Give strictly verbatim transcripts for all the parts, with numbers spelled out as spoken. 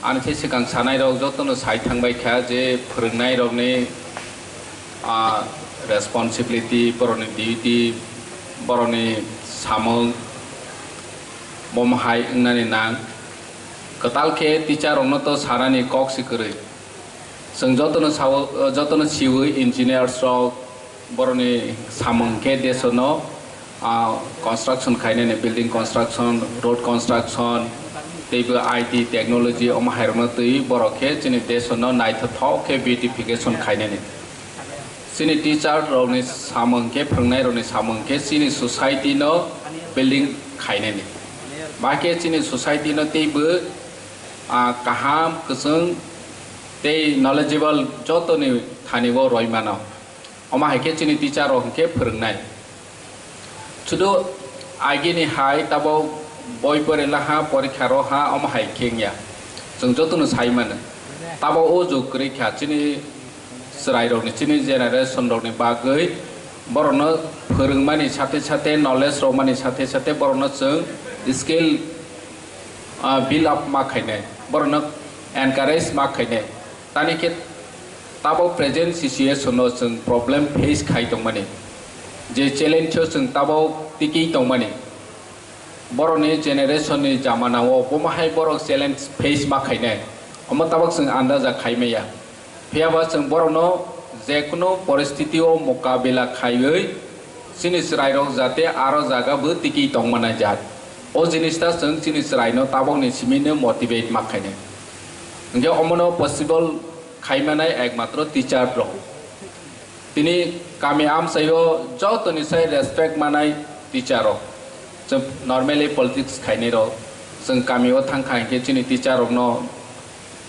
Ani se swkang sanai rok jotono sai thangbai kha je phwrwngnai rokni, ah, responsibility, borokni duty, borokni samung, bomo hai wngnani nang. Kwtal khe teacher rokno to sanani kok se kwrwi. Chwng jotono sao, jotono siwi engineers rok, borokni samung khe desono, ah, construction khainani, building construction, road construction, teibo I T technology, omo hairokno twi borok khe chini desono naithothok khe beautification khainani. Chini teacher rokni samung khe, phwrwngnai rokni samung khe chini society no building khainani. Ba khe chini society no teibo, ah, kaham, kwchwng tei knowledgeable jotoni thani o roi mano. Omo hai khe chini teacher rok hwnkhe phwrwngnai. Sudu agini hai tabok boi pore laha, porikha roha, omo hai khe wngya. Chwng jotono sai mano. Tabok o jug kwrwi kha chini chwrai rokni, chini generation rokni bagwi borokno phwrwngmani sathe sathe, knowledge rwmani sathe sathe borokno chwng skill, ah, build up ma khainai, borokno encourage ma khainai. Tani khe tabok present situation o chwng problem face khai tongmani, je challenge o chwng tabok tikwi tongmani, borokni generation ni jamana o bomo hai borok challenge face ma khainai, omo tabok chwng andaja khai maya. Phiya ba chwng borokno jekunu poristiti o mokabila khaiwi chini chwrairok jate aro jaga bo tikwi tongma naijak. O jinis ta chwng chini chwraino tabokni simi no motivate ma khainai. Hwnkhe omono possible khaimanai ekmatro teacher rok. Tini kami amchaio jotoni sai respect manai teacher rok. Chwng normally politics khainai rok. Chwng kami o thang kha hinkhe chini teacher rokno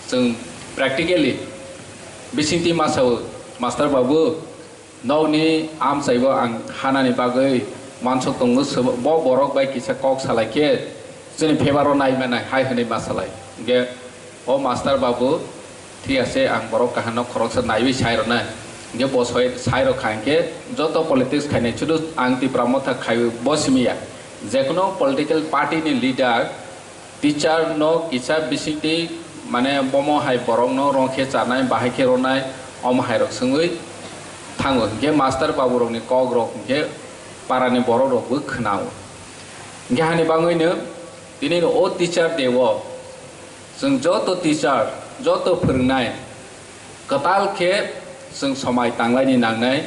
chwng practically bisingtwi masa o, "Master babu, nokni amchaibo ang hanani bagwi wansuk tongo, bo borok bai kisa kok salai khe chini favour o nai manai," hai hwnwi ma salai. Hinkhe, "O master babu, thik ase, ang borok kaham no khoroksa naiwi sai rwnai." Hinkhe bo soi-, sai rok kha hinkhe joto politics khainai, sudu ang Tipra Motha khaiwi bo simi ya. Jekunu political party ni leader, teacher no kisa bisingtwi, mane, bomo hai borok no rong khe chanai, bahai khe ronai, omo hai rok swngwi thango. Hinkhe master babu rok ni kok rok hinkhe para ni borok rok bo khwnao. Hinkhe hani bangwi no tini no o teacher day o chwng joto teacher, joto phwrwngnai, kwtal khe chwng somai tanglaini nangnai,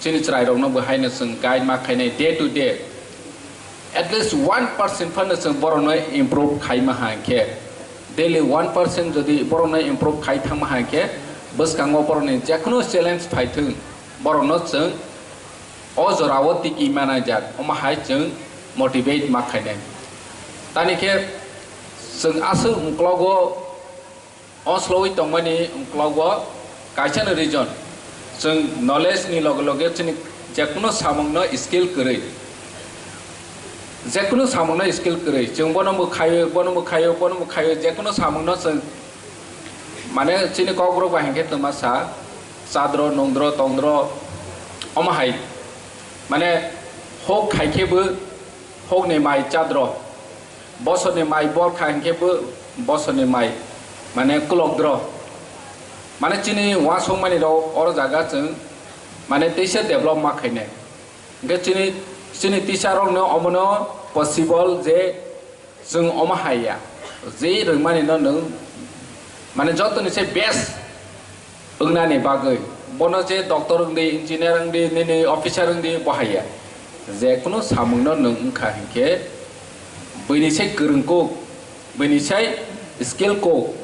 chini chwrairokno bo haino chwng guide ma khainai day to day. At least one percent phano chwng borokno improve khaima hai khe, daily one percent jodi borokno improve khai thangma hai khe, bwskango borokni jekunu challenge phaithwng, borokno chwng o jorao tiki manajak, omo hai chwng motivate ma khainai. Tani khe chwng aswk uklogo o slowi tongmani uklogo kaisa no reason, chwng knowledge ni loge loge chini jekunu samung no skill kwrwi, jekunu samung no skill kwrwi, chwng bono bo khaio, bono bo khaio, bono bo khaio, jekunu samung no chwng, mane, chini kokborok bai hinkhe twma sa, chadro, nungdro, tongdro, omo hai, mane, hok khai khe bo, hokni mai chadro, bosorni mai bor kha hinkhe bo bosorni mai, mane, kulokdro. Mane, chini uansukmani rok oro jaga chwng, mane, teisa develop ma khainai. Hinkhe chini, chini teacher rokno omono possible je chwng omo hai ya. Je rwngmani no nwng, mane, jotoni se best wngnani bagwi, bono je doctor wngdi, engineer wngdi, nini officer wngdi, bo hai ya. Jekunu samungno nwng wngkha hinkhe, buini sai kwrwng kuk, buini sai skill kuk,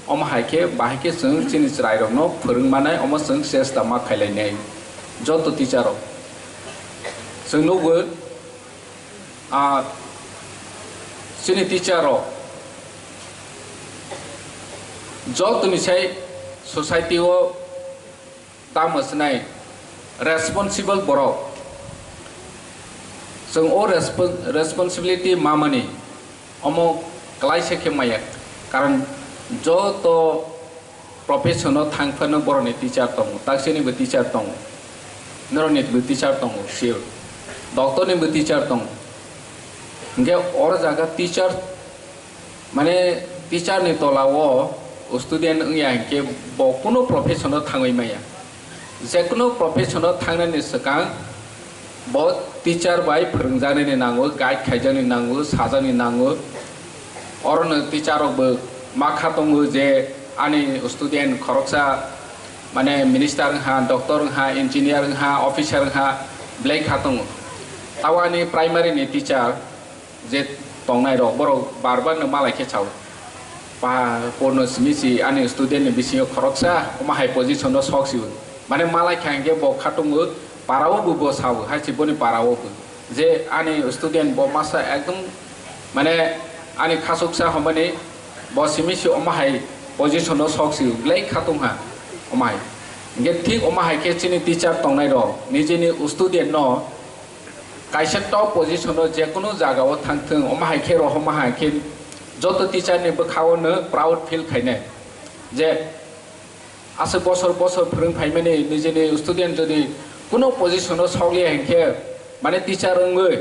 omo hai khe, bahai khe chwng chini chwrairokno phwrwng manai, omo chwng chesta ma khailainai joto teacher rok. Chwng nukgo, ah, chini teacher rok jotoni sai society o tamo swnai responsible borok. Chwng o respon-, responsibility mamani omo klaisa khe maya, karon joto profession o thang phano borokni teacher tongo, taksini bo teacher tongo, norokni bo teacher tongo, sure, doctor ni bo teacher tongo. Hinkhe oro jaga teacher, mane, Teacher ni tola o student wngya hinkhe bo kuno profession o thangwi maya. Je kuno profession o thangnani swkang bo teacher bai phwrwngjaknani nango, guide khaijaknani nango, sajaknani nango. Orono teacher rok bo ma kha tongo je ani student khoroksa mane minister wngha, doctor wngha, engineer wngha, officer wngha, belai kha tongo. Tabo ani primary ni teacher je tongnai rok, borok bar bar no malai khe sao. Pa porno simi si ani student ni bisingo khoroksa omo hai position no sok si. Mane malai kha hinkhe bo kha tongo, para o bo, bo sao, hai si boni para o bo. Je ani student bo masa ekdom mane ani khasuksa homani bo simi si omo hai position no sok si, belai kha tongha omo hai. Hinkhe thik omo hai khe chini teacher tongnai rok nijini student no kaisa top position o je kunu jaga o thang thung, omo hai khe rohorma hai khe joto teacher ni bwkha o no proud feel khainai je aswk bosor bosor phwrwng phaimani nijini student jodi kunu position o sok liya hinkhe mane teacher wngwi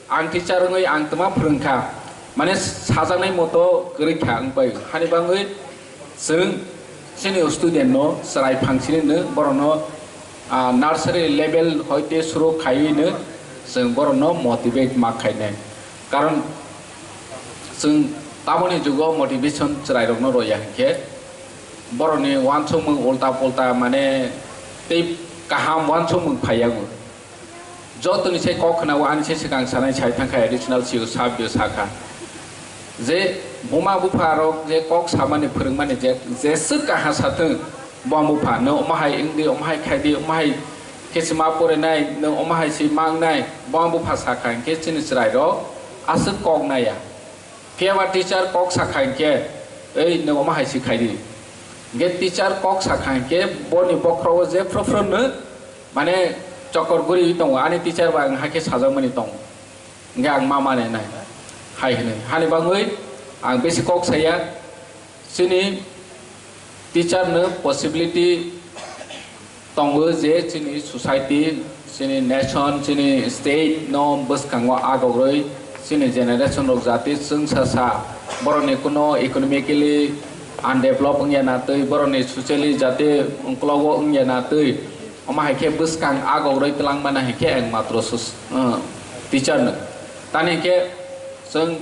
ang teacher wngwi ang twma phwrwng kha mane sajaknai moto kwrwi kha wng pai hani bangwi Chwng chini student no chwrai phang sini no borok no, ah, nursery level hoite suru khaiwi no chwng borok no motivate ma khainai. Karon chwng tamoni jugo motivation chwrai rok no roya hinkhe borok ni uansukmung ulta pulta mane tei kaham uansukmung phaiyago. Jotoni se kok khwnao ani se swkang sanai sai thangkha additional C E O sir bo sakha je buma bupha rok je kok samani phwrwngmani je jeswk kaha sathwng buma bupha no omo hai wngdi omo hai khaidi omo hai khe se ma porinai no omo hai se mangnai buma bupha sakha hinkhe chini chwrai rok aswk kok naiya. Phiya ba teacher kok sakha hinkhe, "Ei, nwng omo hai se khai di." Hinkhe teacher kok sakha hinkhe boni bokhorogo je phru phru no, mane, chokor guriwi tongo. Ani teacher ba ang hakhe sajakmani tongo. Hinkhe ang ma mane nai, hai hwnwi. Hani bagwi ang besi kok saya, chini teacher no possibility tongo je chini society, chini nation, chini state no bwskango agogrwi chini generation rok jati chwngsa sa borokni kuno economically undeveloped wngya na twi, borokni socially jati uklogo wngya na twi, omo hai khe bwskang agogrwi twlang mano hai khe ang matro sus-, uh, teacher no. Tani khe chwng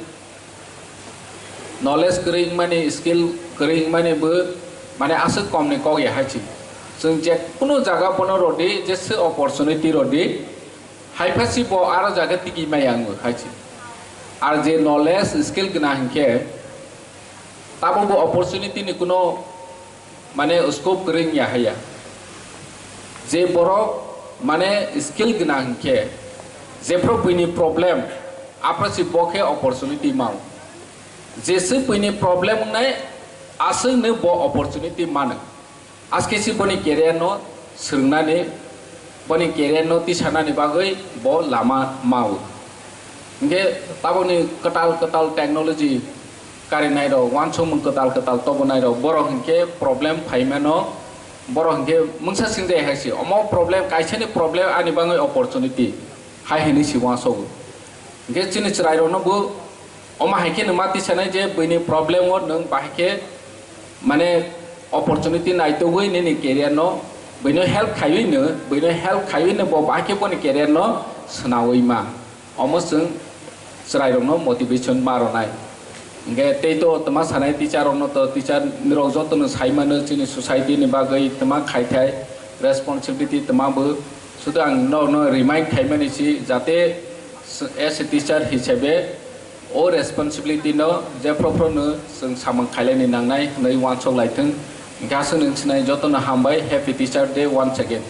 knowledge kwrwi wngmani, skill kwrwi wngmani bo, mane, aswk komni kok ya hai se. Chwng je kunu jaga bono rodi, jesa opportunity rodi, hai pha si bo aro jaga tigi maya wngo hai se. Ar je knowledge, skill gwnang hinkhe, tabo bo opportunity ni kuno mane scope kwrwi wngya haya. Je borok mane skill gwnang hinkhe jephru buini problem aphro si bo khe opportunity mao. Jeswk buini problem wngnai aswk no bo opportunity mano. Aske si boni career no swrwngnani, boni career no tisanani bagwi bo lama mao. Hinkhe tabukni kwtal kwtal technology karinai rok, uansukmung kwtal kwtal tobonai rok, borok hinkhe problem phaimano, borok hinkhe mungsa singjai hai se, omo problem, kaisani problem ani bagwi opportunity hai hinwi se uansugo. Hinkhe chini chwrai rokno bo omo hai khe nwng ma tisanai je buini problem o nwng bahai khe mane opportunity naitugwi nini career no, buino help khaiwi no, buino help khaiwi no bo bahai khe boni career no swnawi ma. Omo chwng chwrairokno motivation ma rwnai. Hinkhe tei to twma sanai teacher rokno to teacher rok jotono sai mano chini society ni bagwi twma khai thai responsibility twma bo. Sudu ang norokno remind khaimani si jate as a teacher hisabe o responsibility no jephru phru no chwng samung khailani nangnai hwnwi uansuk lai thung. Hinkhe aswk nwng sinai jotono hambai, Happy Teacher Day once again.